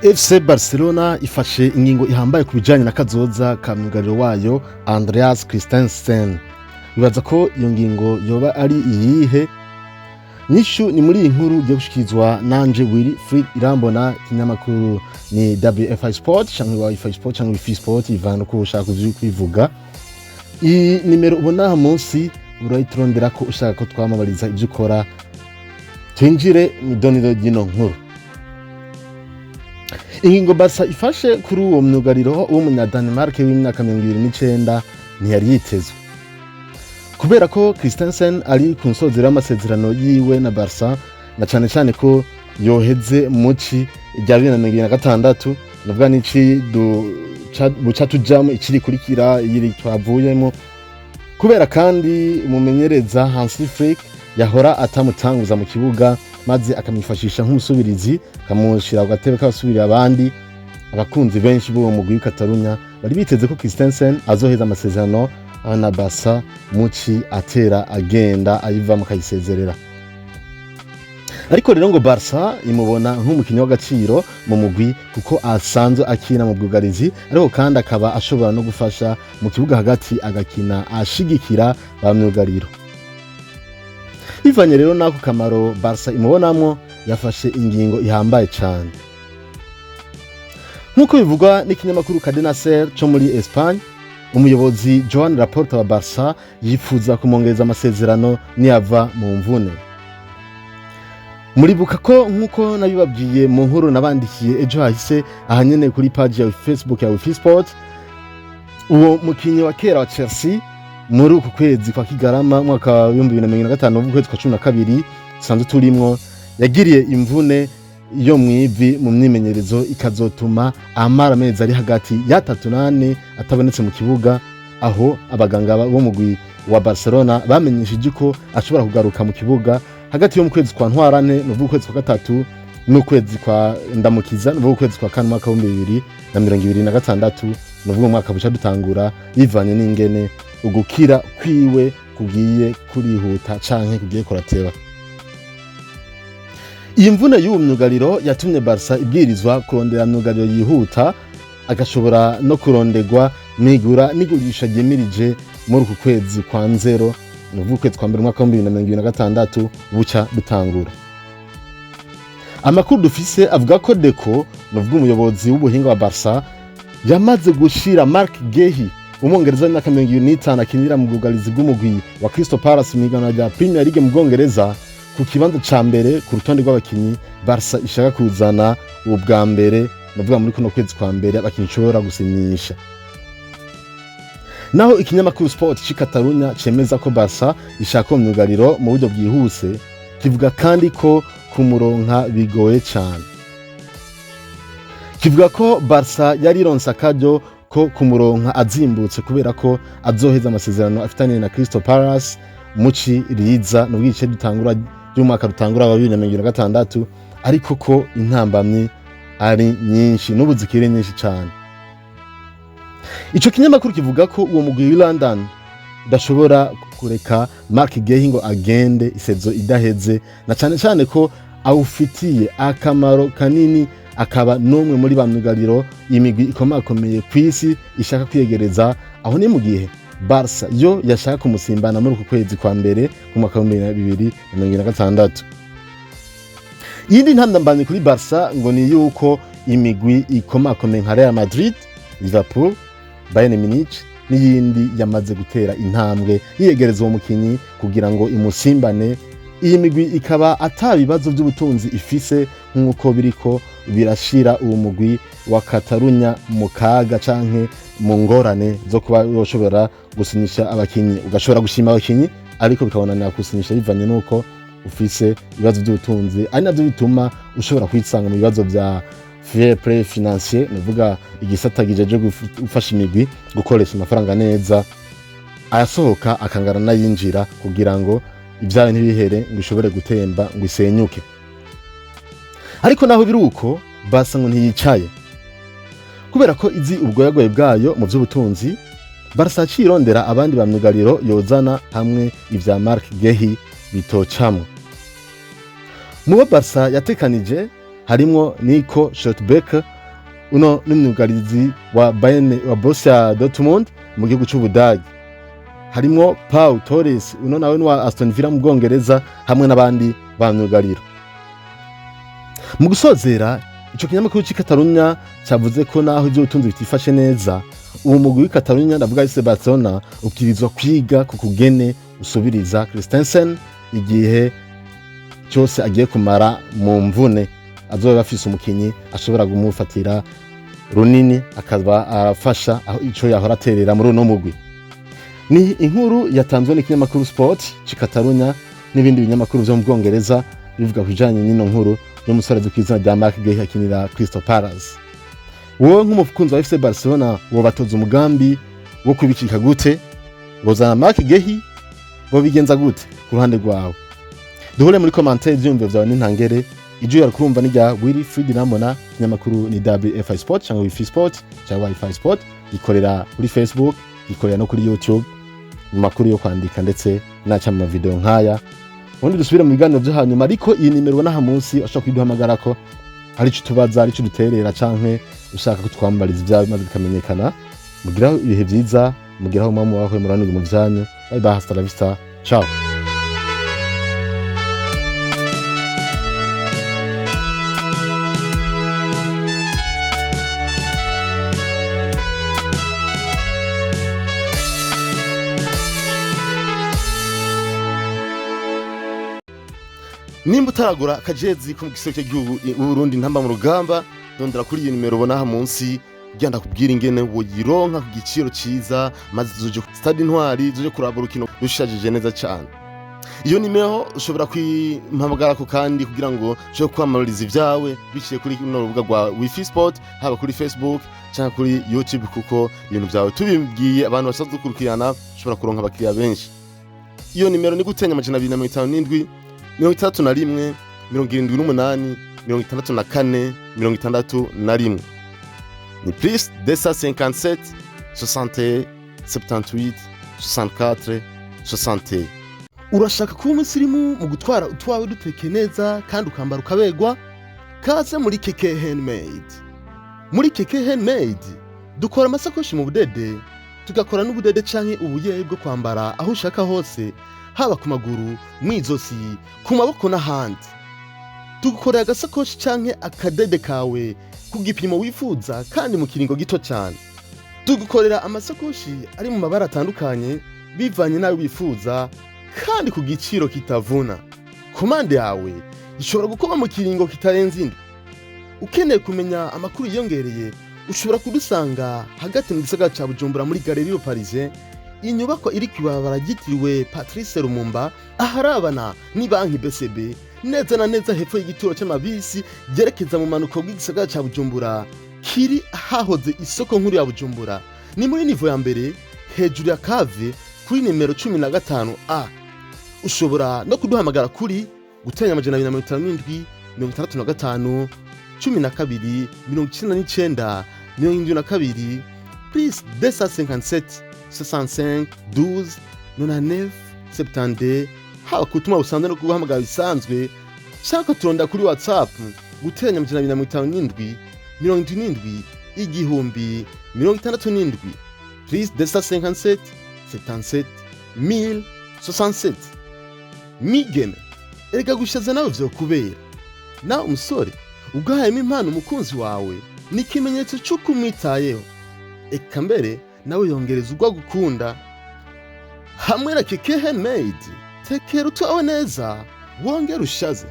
FC Barcelona ifashe ingingo ihambaye ku bijanye na kazoza ka myugariro wayo Andreas Christensen. Bibaza ko iyo ngingo yoba ari iyihe? Nyishu ni muri iyi nkuru ugiye gushikirizwa nanje Willy Frid Irambona. Ikinyamakuru ni WFI Sport canke WiFi Sport canke WiFi Sport, ivana uko ushaka kubivuga. Iyi nimero ubona aha munsi urayiturondera ko ushaka ko twamamariza ivyo ukora. Twinjire mw'idonido ry'ino nkuru. Ingingo Barca ifashe kuri uwo myugariro w'umunya-Denmark w'imyaka 29 ntiyari yitezwe, kubera ko Christensen ari ku nsozero y'amasezerano yiwe na Barca, na cane cane ko yoheze muci rya 2026, navuga n'ici buca tujamo icirikurikira iri twavuyemo, kubera kandi umumenyereza Hansi Flick yahora atamutanguza mu kibuga maze akamwifashisha nk'umusubirizi, akamushira ku gatebe k'abasubirira abandi. Abakunzi benshi b'uwo mugwi w'i Catalunya bari biteze ko Christensen azoheza amasezerano na Barca muci atera agenda ayivamo akayisezerera. Ariko rero ngo Barca imubona nk'umukinnyi w'agaciro mu mugwi, kuko asanzwe akina mu bwugarizi, ariko kandi akaba ashobora no gufasha mu kibuga hagati, agakina ashigikira ba myugariro. Bivanye rero n'ako kamaro Barca imubonamwo, yafashe ingingo ihambaye cane. Nk'uko bivugwa n'ikinyamakuru Cadena Ser co muri Espagne, umuyobozi Joan Laporta wa Barca yifuza kumwongereza amasezerano niyava mu mvune. Muribuka ko, nk'uko nabibabwiye mu nkuru nabandikiye ejo hahise ahanyene kuri page ya Facebook ya Wifi Sport, uwo mukinyi wa kera wa Chelsea muri uku kwezi kwa Kigarama mwaka wa 2025, ukwezi kwa 12 dusanzwe turimwo, yagiriye imvune yo mw'ivi mu myimenyerezo, ikazotuma amara amezi ari hagati y'atatu n'ane atabonetse mu kibuga, aho abaganga bo mugwi wa Barcelona bamenyesheje ko ashobora kugaruka mu kibuga hagati yo mu kwezi kwa Ntwarante, nuvuga ukwezi kwa gatatu, n'ukwezi kwa Ndamukiza, nuvuga ukwezi kwa kane umwaka w'2026, nuvuga umwaka buca dutangura, bivanye n'ingene ugukira kwiwe kugiye kurihuta canke kugiye kurateba. Iyi mvune y'uwo myugariro yatumye Barca ibwirizwa kurondera myugariro yihuta, agashobora no kurondegwa mwigura n'igurisha ryimirije muri uku kwezi kwa Nzero, ni ukuvuga ukwezi kwa mbere umwaka w'2026 buca dutangura. Amakuru dufise avuga ko Deco, ni ukuvuga umuyobozi w'ubuhinga wa Barca, yamaze gushira Marc Guehi, Umwongereza w'imyaka 25 akinira mu bwugarizi bw'umugwi wa Crystal Palace mu ihiganwa rya Premier League mu Bwongereza, ku kibanza ca mbere ku rutonde rw'abakinyi Barca ishaka kuzana ubwa mbere, ni ukuvuga muri kuno kwezi kwa mbere, abakinyi ishobora gusinyisha. Naho ikinyamakuru Sport c'i Catalunya cemeza ko Barca ishaka uwo myugariro mu buryo bwihuse, kivuga kandi ko kumuronka bigoye cane. Kivuga ko Barca yari ironse akaryo ko kumuronka azimbutse, kubera ko azoheza amasezerano afitaniye na Crystal Palace muci riza, nubwo igice dutangura ry'umwaka rutangura wa 2026, ariko ko intambamyi ari nyinshi, n'ubu zikiri nyinshi cane. Ico kinyamakuru kivuga ko uwo mugwi w'i London udashobora kureka Marc Guehi ngo agende i saison idaheze, na cane cane ko awufitiye akamaro kanini, akaba n'umwe muri ba myugariro imigwi ikomakomeye kw'isi ishaka kwiyegereza. Aho ni mu gihe Barca yo yashaka kumusimbana muri uku kwezi kwa mbere ku mwaka wa 2026. Iyindi ntambamyi kuri Barca ngo ni yuko imigwi ikomakomeye nka Real Madrid, Liverpool, Bayern Munich n'iyindi yamaze gutera intambwe yiyegereza uwo mukinyi kugira ngo imusimbane. Iyi migwi ikaba ata bibazo by'ubutunzi ifise nk'uko biriko birashira uwo mugwi wa Katarunya mu kaga canke mu ngorane zo kuba yoshobora gusinyisha abakinyi. Ugashobora gushima abakinyi, ariko bikabonanira gusinyisha bivanye n'uko ufise ibibazo by'ubutunzi, ari navyo bituma ushobora kwisanga mu bibazo vya fair play financier, nuvuga igisata gijeje gufasha imigwi gukoresha amafaranga neza, ayasohoka akangana n'ayinjira, kugira ngo ibyayo ntibihere ngo ishobore gutemba ngo isenyuke. Ariko naho biri uko, Barca ngo ntiyicaye, kubera ko izi ubwoyagoye bwayo mu by'ubutunzi. Barca yaciye irondera abandi ba myugariro yozana hamwe ivya Marc Guehi bitocamwo. Mu bo Barca yatekanije Harimwo Nico Schlotterbeck, uno n'umwugarizi wa Bayern, wa Borussia Dortmund mu gihugu c'Ubudagi. Harimwo Pau Torres, uno nawe ni wa Aston Villa mu Bwongereza, hamwe n'abandi bamyugariro. Mu gusozera, ico kinyamakuru c'i Catalunya cavuze ko naho ivy'ubutunzi bitifashe neza, uwo mugwi w'i Catalunya, ndavuga FC Barcelona, ubwirizwa kwiga ku kugene usubiriza Christensen igihe cyose agiye kumara mu mvune, azoba afise umukinyi ashobora kumufatira runini, akaba arafasha aho ico yahora aterera muri uno mugwi. Ni inkuru yatanzwe n'ikinyamakuru Sport c'i Catalunya n'ibindi binyamakuru vyo mu Bwongereza, bivuga ku bijanye n'ino nkuru y'umusore azwi kw'izina rya Marc Guehi akinira Crystal Palace. Wowe nk'umukunzi wa FC Barcelona, wobatoza umugambi wo kubicika gute? Bozana Marc Guehi? Bobigenza gute ku ruhande rwawe? Duhure muri commentaire, ivyiyumviro vyawe n'intangere. Ijwi yari kurumva ni rya Willy Fried Ramona. Ikinyamakuru ni WFI Sport cyangwa Wifi Sport cyangwa Wi-Fi Sport, gikorera kuri Facebook, gikorera no kuri YouTube mu makuru yo kwandika ndetse n'aca mu mavideo nk'aya. Ubundi dusubire mu biganiro vyo hanyuma, ariko iyi nimero ubona aha munsi ushobora kuyiduhamagarako, ari ico utubaza, ari ico uduterera, canke ushaka ko twambariza ibyawe maze bikamenyekana. Mugiraho ibihe vyiza, mugiraho mwamu wawe muranurwe mu vyanyu. Bye bye, hasta la vista, ciao. Nimba utaragura akajezi ko mu giseke cy'igihugu Burundi Ntamba mu Rugamba, dondera kuri iyi nimero ubona aha munsi kugira ndakubwira ingene woyironka ku giciro ciza, maze zuje Stade Intwari, zuje kuraba urukino rushajije neza cyane. Iyo nimero ushobora kwimpamagarako kandi kugira ngo ushobore kwamamariza ibyawe biciye kuri runo rubuga rwa Wifi Sport, haba kuri Facebook cyangwa kuri YouTube, kuko ibintu byawe tubibwiye abantu basanzwe dukurikirana, ushobora kuronka abakiriya benshi. Iyo nimero ni gutenya 257 61 78 64 61, ni plus 257 61 78 64 61. Urashaka kuba umusirimu mu gutwara utwawe dutekeye neza kandi ukambara ukaberwa? Kaze muri Keke Handmade. Muri Keke Handmade dukora amasakoshi mu budede, tugakora n'ubudede canke ubuyeyi bwo kwambara aho ushaka hose, haba ku maguru, mw'izosi, ku maboko n'ahandi. Tugukorera agasakoshi canke akadede kawe ku gipimo wifuza kandi mu kiringo gito cyane. Tugukorera amasakoshi ari mu mabara atandukanye bivanye n'ayo wifuza kandi ku giciro kitavuna. Commande yawe ishobora gukorwa mu kiringo kitarenze 7. Ukeneye kumenya amakuru yiyongereye, ushobora kudusanga hagati mu gisagara ca Bujumbura, muri Galerie Parisien, inyubako iri kw'ibarabara ryitiriwe Patrice Lumumba, aharabana ni banki BCB, neza na neza hepfo y'igituro c'amabisi ryerekeza mu manuko bw'igisagara ca Bujumbura, kiri ahahoze isoko nkuru ya Bujumbura. Ni muri niveau ya mbere, hejuru ya cave, kuri nimero 15 A. Ushobora no kuduhamagara kuri guteranya 257 65 12 99 72, plus 257 65 12 99 72, haba ku butumwa busanzwe no kuguhamagara bisanzwe, cyangwa turonda kuri WhatsApp guteranya 257 77 1000 67, plus 257 77 1067. Migeme, erega gushaza nawe vyokubera. Nawe umusore, ugahayemo impano umukunzi wawe ni ikimenyetso cy'uko umwitayeho, eka mbere nawe yongereza ubwo agukunda. Hamwe na Keke Handmade, tekera utwawe neza wongere ushaze.